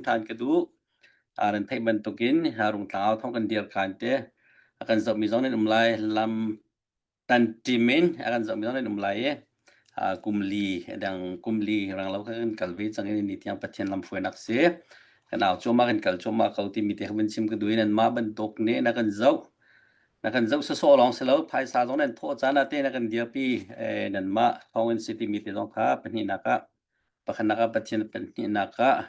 ṭhan ka duh. Nan theih bantukin Rungtlang thong kan dir khan te a kan zohmi zong nan um lai. Lam tanṭim in a kan zohmi zong nan um lai i kum li dang kum li rang lo kan kal ve cang i ni tiang Pathian lamhruainak si. Kan au cuahmah kan kal cuahmah ko timi te kha vun chim ka duh i nanmah bantuk nih na kan zoh na kan zoh sawsawh lawng si lo phaisa zong nan thawh caan ah te na kan dirpi nanmah thawng in si timi te zong kha pahnihnak ah pakhatnak ah Pathian pahnihnak ah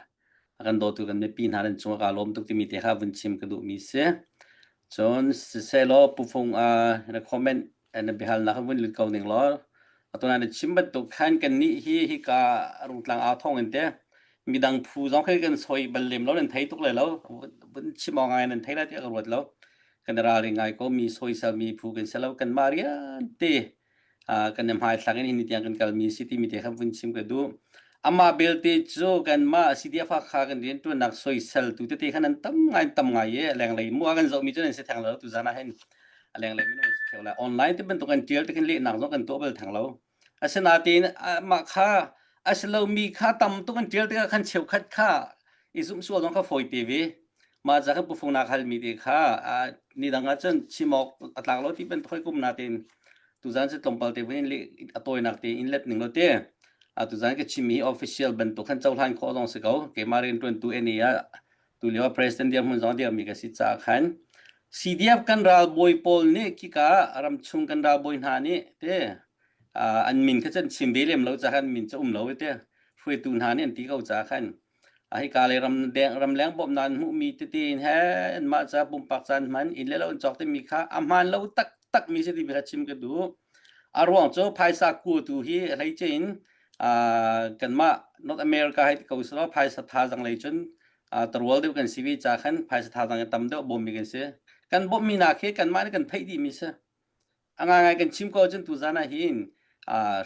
a kan dawtu kan mipi hna nan cungah kaa lawm tuk timi te kha vun chim ka duhmi si. Cun sisehlaw pufung na comment na biahalnak vun lut ko ning law atu na chim bantuk khan kan nih hi hika rungtlang aa thong in te midang phu zong khi kan soi bal lem lo nan thei tuk lai lo vun chim awk ngai nan thei lai tiah ka ruat lo kan ralring ngai ko mi soisel mi phu kan si lo kan mah rian te kan i hmaithlak in hi tiang kan kalmi si timi te kha vun chim ka duh. Amah belte cu kanmah CDF Hakha kan rianṭuannak soisel tu tete khan an tam ngai tam ngai i lenglei mu a kan zohmi cu nan si theng lo tu zan ah hin a lenglei minung si theu lai online te bantuk an ṭial te khin lehnak zong kan tuah bal theng lo. Asinain mah kha a si lomi kha tam tuk an ṭial tikah khan cheukhat kha i zumh sual zong kha fawi te ve. Mah ca khan pufung nak halmi te kha ni dang ah cun chim awk a tlak lo ti bantuk hoi kum natin tuzan cu tlawmpal te vun in a tawinak te in let ning lo te. Tuzan ka chimmi official bantuk khan cohlan khawh zong si ko. Keimah rianṭuantu NA ah tulio president dirhmun zong dirmi ka si caah khan CDF kan ralbawi pawl nih khika ramchung kan ralbawi hna nih te an min kha cun chim ve lem lo caah an min cu um lo te hruaitu hna nih an ti ko caah khan hika le ram deng ramleng bawmhnak an hmuhmi tete in he anmah ca pumpak caan hman inn le lo an cawk timi kha a hmaan lo taktak mi si timi kha chim ka duh. A ruang cu phaisa kuatu hi hleice in kanmah North America hei ti ko selaw phaisa thazang lei cun tarual deuh kan si ve ca khan phaisa thazang in tam deuh bawmmi kan si. Kan bawmhmi nak hi kanmah nih kan theih dihmi si. A ngaingai kan chim ko ahcun tuzan ah hin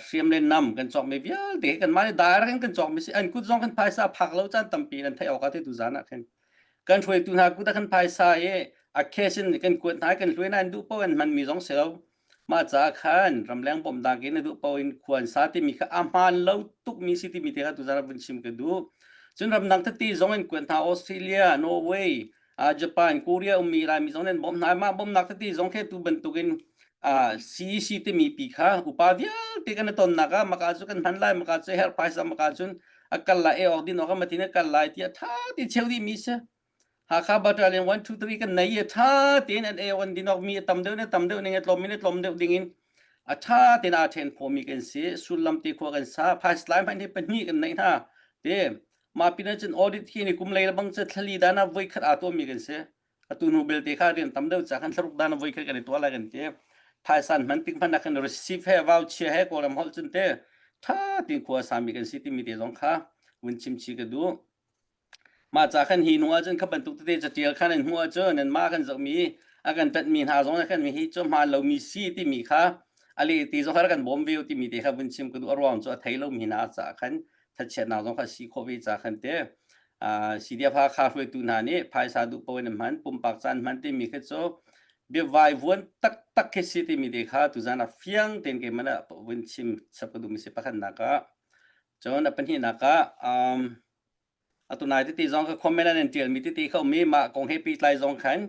hriam le nam kan cawkmi vialte hi kanmah nih direct in kan cawkmi si an kut zong kan phaisa phak lo caan tampi nan theih awk ah te tuzan ah khin kan hruaitu hna kut ah kan phaisa i a cash in kan kuat hna kan hluai na an duh paoh an hmanmi zong si lo mah caah khan ramleng bawmhnak in a duh paoh in khua an sa timi kha a hmaan lo tukmi si timi te kha tuzan ah vun chim ka duh cun ramdang tete zong in kuat hna Australia Norway Japan, Korea ummi Laimi zong nan bawmh hna. Mah bawmhnak tete zong khi tu bantukin CEC timi pi kha upa vialte kan i tonnak ah maka cu kan hman lai maka cu herh phaisa maka cun a kal lai e awk din awk matin a kal lai tiah tha ti cheu dih mi si. Hakha Battalion 1 2 3 kan nei i tha tein an e an din awk mi a tam deuh ne tam deuh ning a tlawm mi ne tlawm deuh ding in a tha tein aa then khomi kan si sullam te khua kan sa phaisa lai hmanh hi pahnih kan neih hna te Mah pinah cun audit hi ni kum lei bang cu thlali dan ah voikhat aa tuahmi kan si. Atu hnu belte kha rian tam deuh ca khan thlaruk dan ah voikhat kan i tuah lai kan ti. Phaisan hman tik hmanh ah khan receipt he voucher he Kawlram holh cun te tha tin khua sami kan si timi te zong kha vun chim chi ka duh. Mah ca khan hi nu ahcun kha bantuk tete catial khan an hmuh ahcun nan mah kan zohmi a kan ṭanhmi hna zong khan hi cu hmaan lomi si timi kha a leh ti zong kha kan bawm ve timi te kha vun chim ka duh a ruang cu a thei lomi hna caah khan thachiatnak zong kha si khawh ve ca khan te CDF Hakha hruaitu hna nih phaisa duh paoh in hman pumpak caan hman timi khi cu biavai vuan taktak khi si timi te kha tuzan ah fiang tein keimah ah vun chim chap ka duhmi si pakhatnak ah cun a pahnihnak ah atu nai tete zong kha comment an tialmi tete kha um i mah kong he pehtlai zong khan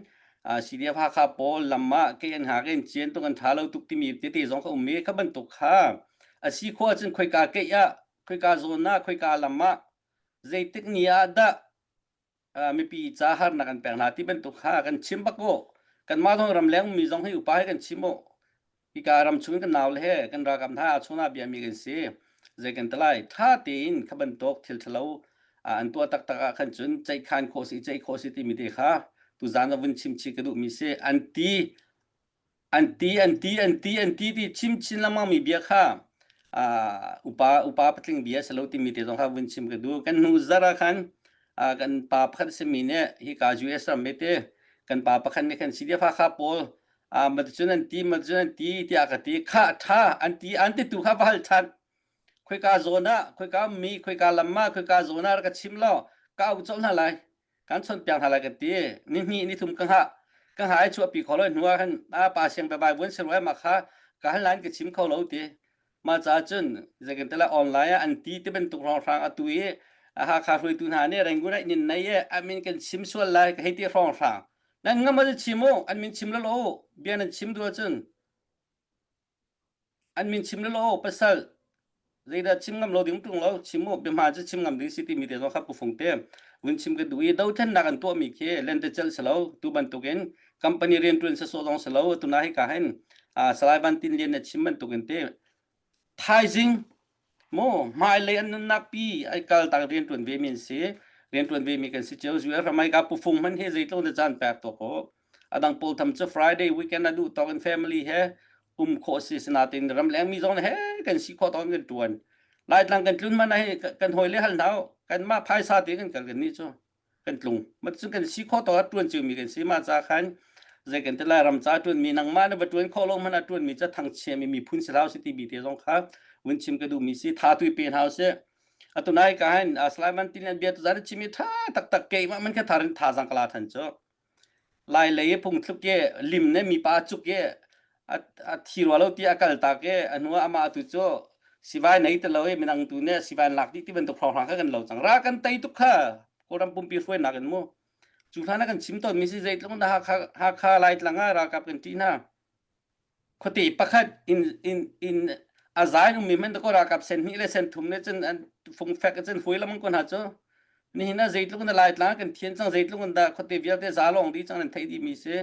CDF Hakha pawl lam ah ke an hak in cian tuk an tha lo tuk timi tete zong kha um i kha bantuk kha a si khawh ahcun khoika keih ah khoika zawn ah khoika lam ah zeitik ni ah dah mipi ca harnak an pek hna ti bantuk kha kan chim bak u kanmah zong ramleng mi zong hi upa he kan chim u hika ram chung kan nau le he kan ralkap hna chungah biami kan si zei kan talai tha tein kha bantuk thil thalo an tuah taktak ah khan cun ceihkhan khawh si ceih khawh si timi te kha tuzan ah vun chim chi ka duhmi si an ti an ti an ti an ti an ti ti chim chin lengmang mi bia kha upa upa patling bia salo timi te zong kha vun chim ka duh kan hnu zara khan kan pa pakhat simi nih hika US ram te kan pa pakhat nih khan CDF Hakha pawl cun an ti ma cun an ti tiah ka ti kha ṭha an ti an ti tu kha va hal ṭhan khoika zawn ah khoika mi khoika lam ah khoika zawn ah ka chim law ka au colh hna lai kan chawnh piak hna lai ka ti ni hnih ni thum ka hngah ka hngah ai chuahpi kho lo hnu ah khan a pa siang bai vuan si rua ma kha ka hal nain ka chim kho lo ti mah caah cun zeikan tala online ah an ti ti bantuk hrawnghrang atu i. Hakha hruaitu hna nih Rangoon ah inn nei e a min kan chim sual lai ka hei ti hrawng hrang. Nan ngam ah chim u, an min chim lo u, bia nan chim duh ahcun an min chim lo pasal zeidah chim ngam lo ding ṭung lo chim u biahma cu chim ngam ding si timi te zong kha pufung te vun chim ka duh i dothlennak an tuahmi khi lentecelh si lo tu bantukin company rianṭuan sawsawh zong si lo tuna hi ka hin Salai Van Tin Lian na chim bantukin te thaizing Maw hmailei an nunnak pi ai kal tak rianṭuan ve mi an si. Rianṭuan ve mi kan si cio. US ramai ka pufung hman he zeitluk na caan pek to ko. Adang pawl tham cu Friday weekend a duh tawk in family he um khawh si sinatin ramleng mi zong he kan si khawh tawk in kan ṭuan. Laitlang kan tlun man ah kan hawi le hal hna kan mah phaisa te kan kal kan nih cu. Kan tlung. Mat cun kan si khawh tawk ah ṭuan cio mi kan si. Mah ca khan zei kan ti lai ram ca ṭuan mi nangmah na va ṭuan khawh lo hmanh ah ṭuan mi ca thangchia mi miphun si hlah si ti bi te zong kha vun chim ka duh mi si tha tui pe hna usih. Atu nai ka hin Salai Man Tin an bia tu zan chim i tha taktak keimah man kha tharin thazang kala than cu. Lai lei i phungthluk i lim ne mipa cuk i a thi rua lo ti a kal tak i a hnu ah amah tu cu sivai nei ti lo i midang tu nih sivai an lak dih ti bantuk hrawnghrang kha kan lo cang. Ra kan tei tuk kha Kawlram pumpi hruainak in mu. Cu hlan ah kan chim tawnmi si zeitluk in dah Hakha, Hakha Laitlang ah ralkap kan ṭih hna. Khuate pakhat in in in a zai ummi hmanh dakaw ralkap sen hnih le sen thum le cun an fungfek cun hui lamang ko hna cu. Nihin ah zeitluk in Laitlang kan thian cang zeitluk in dah khuate vialte za lawng dih cang nan theih dihmi si.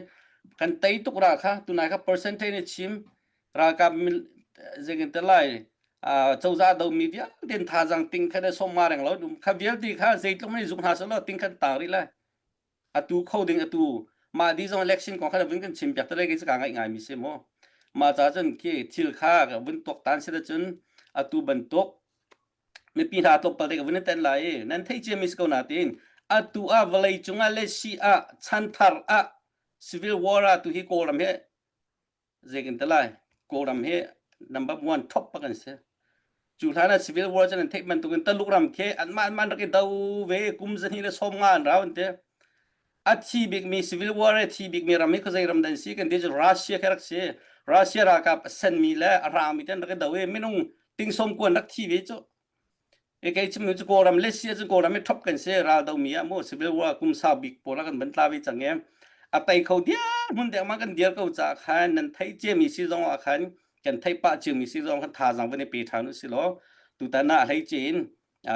Kan tei tuk ra kha tunai kha percentage in chim ralkap zeitin te lai cozah domi vialte thazang ting kha le sawm nga reng lo kha vialte kha zeitluk in zuk hna selaw ting khan tang rih lai. Atu kho ding atu mah di zong election kong kha vun kan chim piak te lai ka ngaih ngai mi si mu mah ca cun khi thil kha vun tuak tan si cun atu bantuk mipi hna tlawmpal te ka vun ten lai i nan thei cia mi si ko na tin atu ah vawlei cungah le si ah chanthar ah civil war ah tu hi kawlram he zeikin te lai Kawlram hi number one top bak an si. Cu hlan ah civil war cu nan theih bantukin Taluk ram khi anmah anmah rak i do ve kum zahnih le 50 an rau an ti. A thi bikmi civil war i thi bikmi ram hi khuazei ram dan si kan ti cu Russia khi rak si. Russia ralkap a senmi le a rangmi te an rak i do i minung ting sawm kuan rak thi ve cu. E kei chim cu Kawlram le si ahcun Kawlram i ṭhop kan si ral domi ah mu civil war kum sau bik pawl ah kan van tla ve cang i a tei kho diar hmun dek ma kan dir ko caah khan nan theih ciami si zong ah khan kan theih pah ciami si zong khan thazaang van i pe ṭhan u si law tutan ah hlei in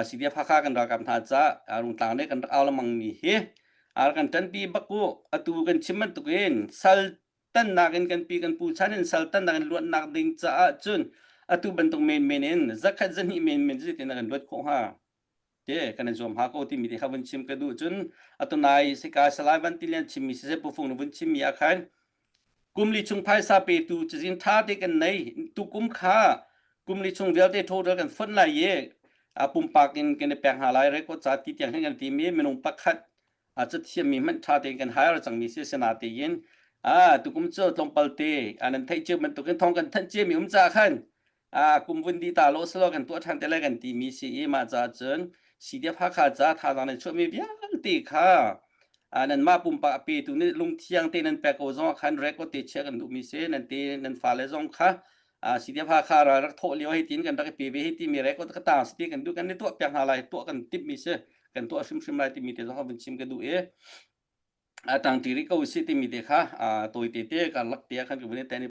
CDF Hakha kan ralkap hna ca Rungtlang nih kan rak au lengmang mi hi ar kan ṭanpi bak u atu kan chim bantukin sal tannak in kan pi kan pu chan in sal tannak in luatnak ding caah cun atu bantuk menmen in zakhat zahnih menmen zeitin kan luat khawh hnga te kan i zuam ha ko timi te kha vun chim ka duh cun atu nai sika salai van ti lian chimmi siseh pufung na vun chimmi ah khan kum li chung phaisa petu cazin tha te kan nei tu kum kha kum li chung vialte total kan fonh lai i a pumpak in kan i pek hna lai record ca ti tiang hin kan ti mi minung pakhat a cathiammi hmanh ṭha tein kan hire cangmi si asinain a tukum cu tlawmpal te nan theih cio bantukin thawng kan thanh ciami um caah khan a kum vun di ta lo selaw kan tuah ṭhan te lai kan timi si i mah caah cun CDF Hakha ca thazaang nan chuahmi vialte kha nanmah pumpak a petu nih lungthiang te nan pek ko zong ah khan record te chia kan duhmi si nan te nan fale zong kha CDF Hakha ral rak thawh lio hei tiin kan rak i pe ve hei timi record ka tang si ti kan duh kan i tuah piak hna lai tuah kan timhmi si kan tuah hrimhrim lai timi te zong vun chim ka duh i a tang ṭi rih ko si timi te kha tawi te te karlak te ah khan ka vun i ten.